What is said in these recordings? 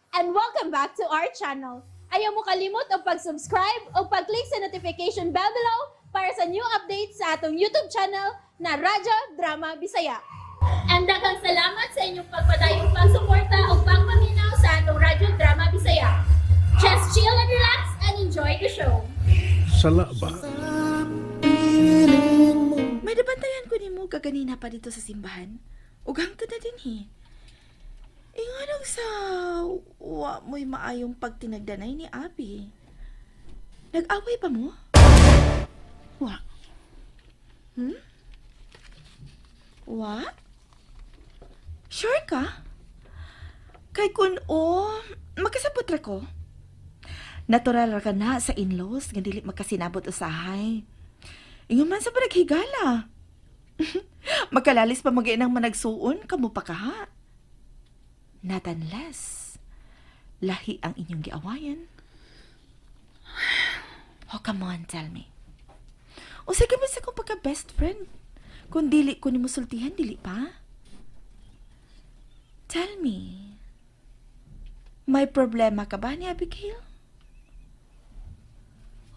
And welcome back to our channel. Ayaw mo kalimot og pag-subscribe o pag-click sa notification bell below para sa new updates sa atong YouTube channel na Radyo Drama Bisaya. And daghang salamat sa inyong pagpadayong pagsuporta o pagpaminaw sa atong Radyo Drama Bisaya. Just chill and relax and enjoy the show. Sala ba? May nabantayan ko nimo kaganina pa dito sa simbahan. Ug hangtod na dinhi. Inganong sa wa mo'y maayong pagtinagdanay ni Abby. Nag-away ba mo? Wa. Wa? Sure ka? Kay kun o, makasabot ra ko. Natural ra ka na sa in-laws nga dili magkasinabot usahay. Ingon man sa panaghigala. Makalalis pa mag ng managsuon, kamo pa kaha. Not unless, lahi ang inyong giawayan. Oh, come on, tell me. O sige ba sa kong pagka-best friend? Kung dili ko nimo sultihan, dili pa? Tell me, may problema ka ba ni Abigail?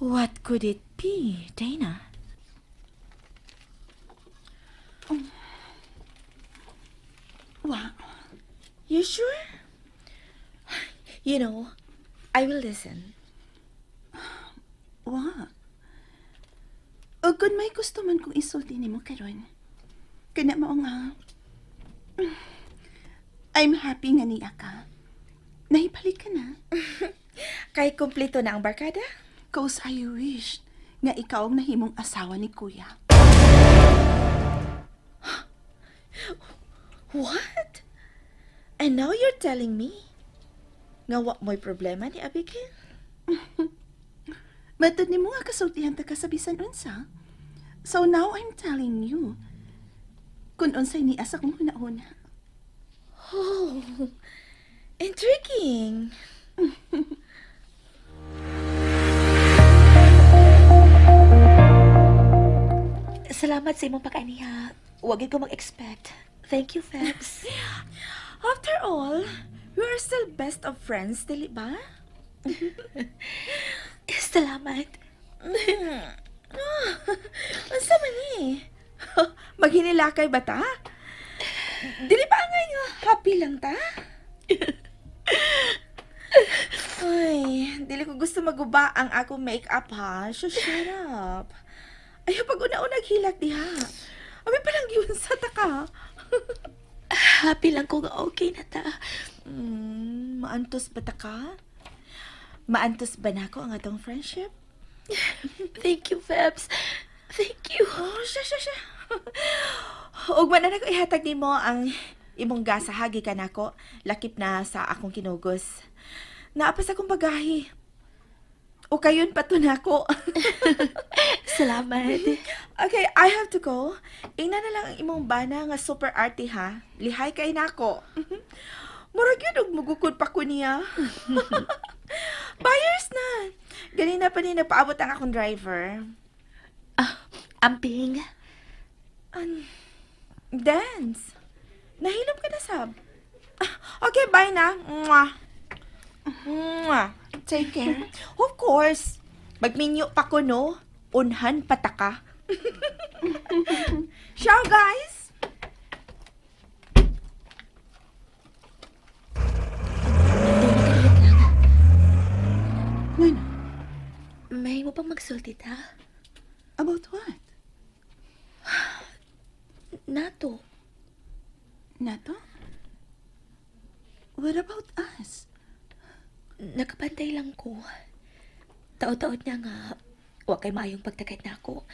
What could it be, Dana? Wa. You sure? You know, I will listen. Wa. O kung may gusto man kong isulti nimo karon. Kana mao nga. I'm happy nga niya ka. Nahibalik ka na. Kay kumpleto na ang barkada? 'Cause I wish nga ikaw ang nahimong asawa ni Kuya. What? And now you're telling me nga wa mo'y problema ni Abigail? Matod nimo nga kasultihan ta ka sa bisan unsa. So now I'm telling you. Kung unsay niya sa akong huna-huna. Oh, intriguing. Salamat sa imong pag-aniha. Wag ko mag-expect. Thank you, Febs. After all, we are still best of friends, dili ba? Salamat. Unsa man ni? Maghinilakay ba ta? Dili ba angay nga happy lang ta? Ay, dili ko gusto maguba ang akong makeup ha. So shut up. Ayaw pag una-una hilak diha. Abi pa lang yun sa ta ka. Happy lang ko nga okay na ta. Maantos ba ta ka? Maantos ba nako ang atong friendship? Thank you, Febs. Thank you. Oh, siya, siya, siya. Ug man na nako ihatag nimo ang imong gasa hagi ka nako, lakip na sa akong kinugos. Naa pa sa akong bagahe. O kayon pa to nako. Salamat. Okay, I have to go. Ingna na lang ang imong bana nga super arty ha. Lihay kay nako. Murag yun og mugukod pa ko niya. Buyers na. Ganina pa ni napaabot ang akong driver. Ah, amping. An dance. Nahilom ka na, Sab. Ah, okay, bye na. Mwah. Mwah. Take care. Of course. Magminyo pa ko, no? Unhan pataka. Ciao, guys! Dana, kadiyot lang. Ngano? May mo pang magsulti ta? About what? Nato. Nato? What about us? Nakapantay lang ko. Taot-taot niya nga, wa kay maayong pagtagad na ako.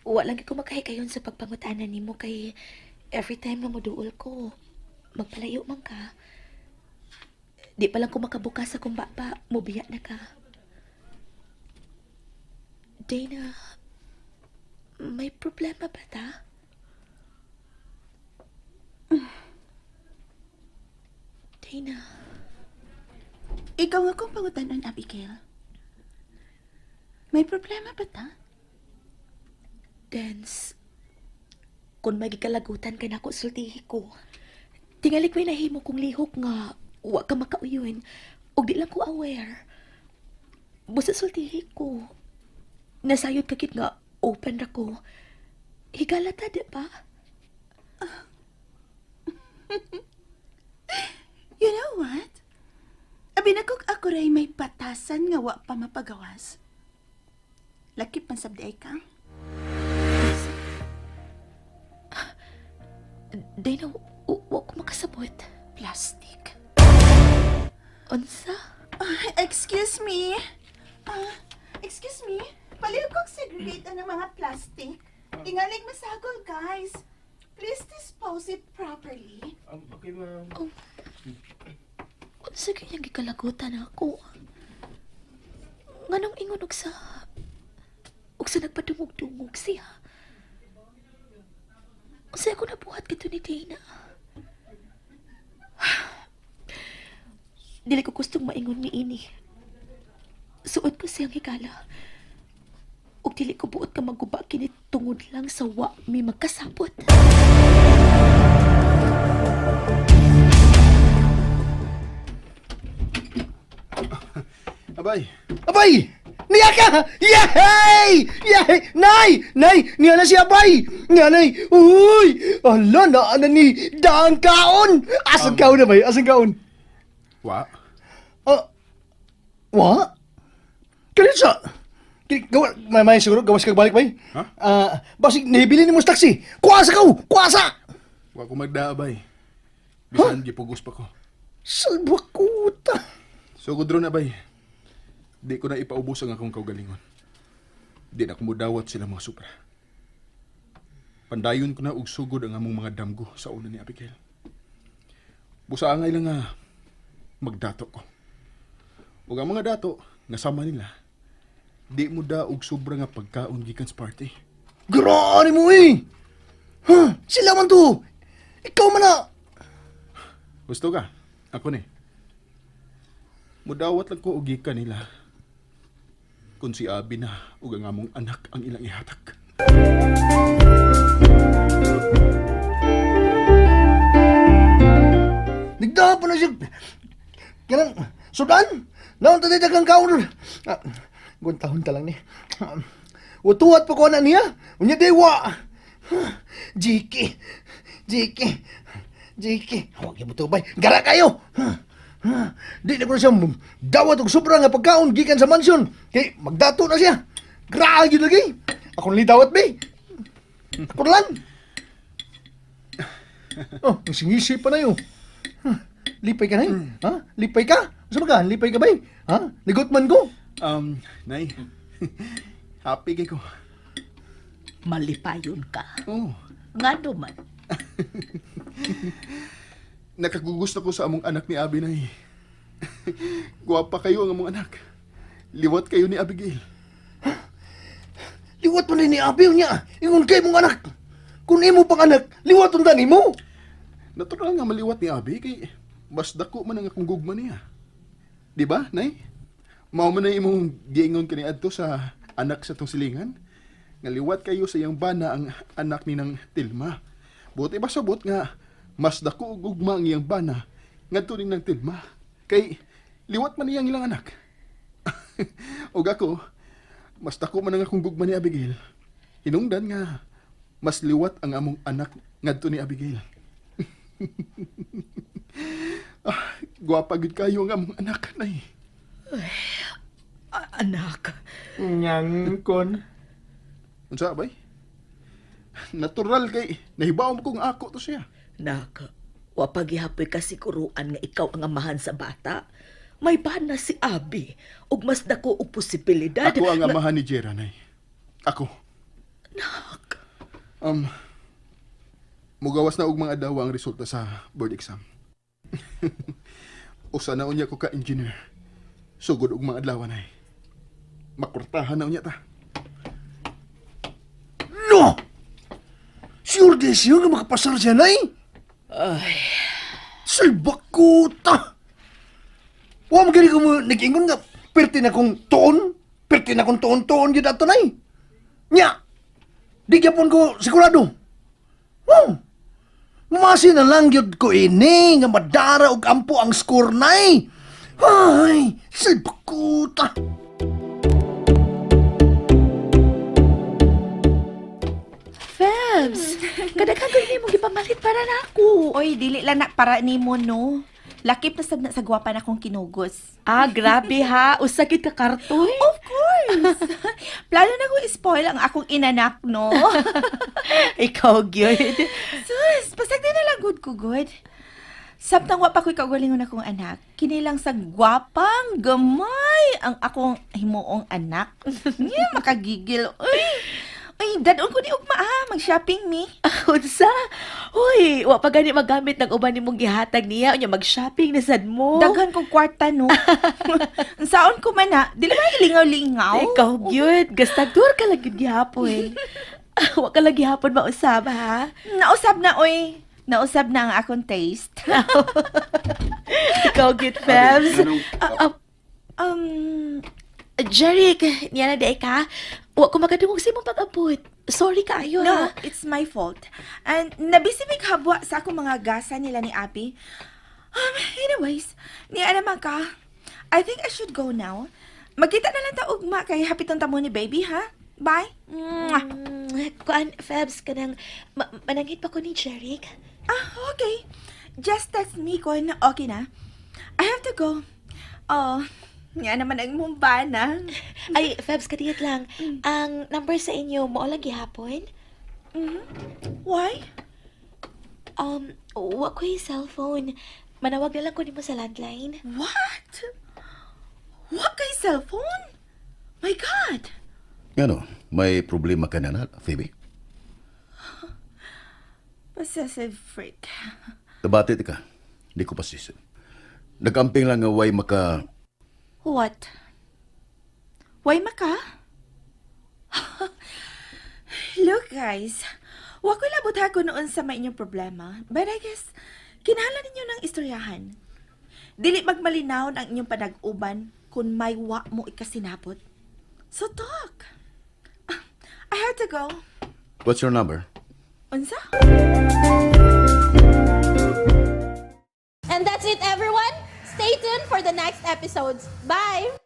Wa lang ko makahikayon sa pagpangutanan nimo kay every time nga moduol ko, magpalayo man ka. Di pa lang ko makabukas sa akong baba, mobiya na ka. Dana, may problema ba ta? Dana. Ikaw nga kong pangutanon, Abigail. May problema ba ta? Dance. Kung may gikalagutan ka nako sultihi ko. Tingali ko'y nahimo kong lihok nga Wa ka makauyon. Ug di lang ko aware. Busa sultihi ko. Nasayod ka gid nga open ra ko. Higala ta, di ba? You know what? Abi na kog ako ray may patasan nga wa pa mapagawas. Lakip man sabdi ay ka. Dana, wa ko makasabot. Plastic. Unsa? Ah, excuse me. Ah, excuse me. Paliw kog segregate ang mga plastic. Tingalig masagol, guys. Please dispose it properly. Okay, ma'am. Oh. Unsa kayang gikalagutan ako? Nganong ingon og sa nagpadungog-dungog siya? Unsa ako nabuhat kadto ni Dana? Dili ko gustong maingon ni ini. Suot ko siyang higala. Ug dili ko buot ka maguba kini tungod lang sa wa mi magkasabot. Abay, Abay! Niya ka! Yay! Yay! Nay! Nay! Niya na si Abay! Niya nay! Uy! Ala, na ni Daan kaon! Asan kaon na bay? Asan kaon? Wa? Ah, wa? Kani sa... Kini, gawa, may siguro, gawas kag balik bay? Ha? Ah, basig, nahibili ni mo sa taxi! Kuwasa ka! Kuwasa! Wa ko magdaa, abay. Bisan gipugos pa ko. Salbakuta! Sugod ron, abay. Di ko na ipaubos ang akong kaugalingon. Di na ko mudawat sila mga supra. Pandayon ko na og sugod ang among mga damgo sa una ni Abigail. Busa angay lang nga magdato ko. Ug ang mga dato nga sama nila, di mo da og sobra nga pagkaon gikan sa party. Grabe mo eh! Huh? Sila man to! Ikaw man na! Gusto ka? Ako ni. Mudawat lang ko og gikan nila. Kung si Abi na ug ang among anak ang ilang ihatag. Nagdahan pa na siya. Kanang, sudan! Naon ta dito kang kaon. Ah, guntahon ta lang ni. Ah, utuwat pa ko na niya. Unya dewa. Jiki. Jiki. Jiki. Huwag yung butubay. Gara kayo! Di na ko na siya dawat og sobra nga pagkaon gikan sa mansyon. Kay magdato na siya. Grabe gyud lagi. Ako nang dawat be. Ako na lang. Oh, ang singisi pa na yun. Lipay ka na eh. Ha? Lipay ka? Saan ba ka? Lipay ka ba eh? Ha? Ligot man ko. Nay. Happy kay ko. Malipayon ka. Oh, Ngano man. nakagugusto ko sa among anak ni Abi, nay. Guwapa kayo ang among anak. Liwat kayo ni Abigail. Liwat man ni Abi niya. Ingon kay mong anak. Kung imo pang anak, liwat undan nimo. Natural nga maliwat ni Abi kay mas dako man ang akong gugma niya. Di ba, Nay? Mao man na imong giingon kani adto sa anak sa tong silingan. Nga liwat kayo sa iyang bana ang anak ni nang Tilma. Buti ba sabot nga mas dako og gugma ang iyang bana ngadto ni nang Tilma. Kay liwat man niyang ilang anak. Og ako, mas dako man ang akong gugma ni Abigail. Hinungdan nga mas liwat ang among anak ngadto ni Abigail. Ah, gwapa gid kayo ang among anak, nay. Anak, Nyangkon. Unsa bay? Natural kay nahibaw mo kung ako to siya. Nak, wa pagihapoy kasiguruan nga ikaw ang amahan sa bata. May bana si Abi ug mas dako og posibilidad. Ako ang amahan ni Jera, nay. Ako. Nak, Mugawas na og mga adlaw ang resulta sa board exam. Usa na unya ko ka engineer. Sugod og mga adlaw nay. Makurtahan na unya ta. No! Sure di siya nga makapasar siya na eh. Ay, Salbakuta! Wa mo gani ko mo nag-ingon nga perti na kong tuon, perti na kong tuon-tuon gyud ato nay. Nya. Di gyapon ko sigurado. Oh. Masi na lang gyud ko ini nga madara og ampo ang score, nay. Ay, silpakuta. Febs, kadaghan ko nimo gipamalit para nako. Oy, dili lang na para nimo, no. Lakip na sab na sa gwapa na kong kinugos. Ah, grabe ha. Usa gid ka kartoy. Of course. Plano na ko spoil ang akong inanak, no. Ikaw gyud. Sus, pasag di na lang good ko good. Samtang wa pa ko'y kaugalingon akong anak, kinilang sa gwapang gamay ang akong himuong anak. Niya makagigil. Uy, uy, dadon ko ni ugma ha, mag-shopping mi. Unsa? Uy, wa pa gani magamit ng uban nimong gihatag niya unya mag-shopping na sad mo. Daghan kong kwarta, no. Ang saon ko man ha, dili ba lingaw-lingaw? Ikaw gyud, gastador ka lang gyud gihapon. Wa ka lang gihapon mausab ha. Nausab na, oy. Nausab na ang akong taste. Ikaw gyud, Febs. Anong- Ah, ah, Jeric, niya na di ka. Wa ko makadungog sa imong pag-abot. Sorry kaayo No, ha. it's my fault. And nabisibig habwa sa akong mga gasa nila ni Abby. Anyways, niya naman ka. I think I should go now. Magkita na lang ta ugma kay hapiton ta mo ni baby, ha? Bye. Mwah. Kuan, Febs, kanang mananghit pa ko ni Jeric. Ah, okay. Just text me kung okay na. I have to go. Oh, nga naman ang mumbana. Ay, Febs, kadiyot lang. Ang number sa inyo, mao lang gihapon? Why? Wa ko yung cellphone. Manawag na lang ko nimo sa landline. What? What kay cellphone? My God! Ano, may problema ka na na, Phoebe? Possessive freak. Nabati ka. Hindi ko pasisip. Nagamping lang nga way maka. What? Why maka? Look guys, wa ko labot ko noon sa may inyong problema. But I guess, kinahanglan ninyo ng istoryahan. Dili magmalinawon ang inyong panag-uban kung may wa mo ikasinabot. So talk. I have to go. What's your number? Unsa? And that's it, everyone. Stay tuned for the next episodes. Bye!